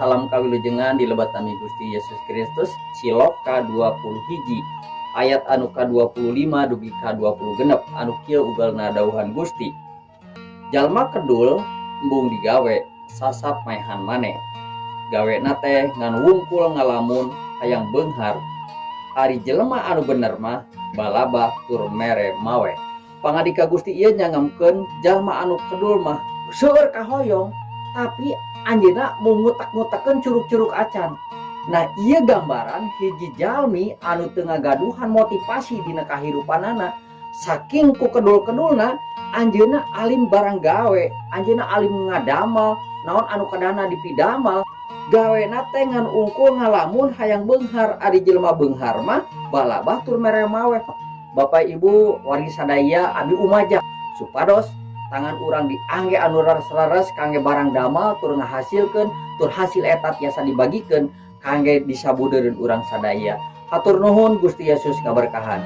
Salam kawilujengan di lebet nami Gusti Yesus Kristus. Cilok ka-21 ayat anu ka-25 dugi ka-26 anu kieu ugalna dawuhan Gusti. Jalma kedul embung digawe, sasap maehan maneh. Gawe teh ngan wungkul ngalamun hayang beunghar. Ari jelema anu bener mah balabah tur mere mawe. Pangandika Gusti ieu nyangemkeun jalma anu kedul mah seueur kahoyong, tapi anjeunna mung ngutek-ngutekeun curug-curug acan. Nah, ieu gambaran hiji jalmi anu teu ngagaduhan motivasi dina kahirupanana. Saking ku kedul-kedulna, anjeunna alim barang gawe, anjeunna alim ngadamal, naon anu kadana dipidamal. Gawena teh ngan ungkul ngalamun hayang beunghar. Ari jelema beunghar mah balabah tur mere mawe. Bapak, Ibu, wargi sadaya, abi umaja supados tangan urang diangge anu rares-rares kangge barang damal tur ngahasilkeun, tur hasil eta tiasa dibagikeun kangge disabudeureun urang sadaya. Hatur nuhun, Gusti Yesus ngaberkahan.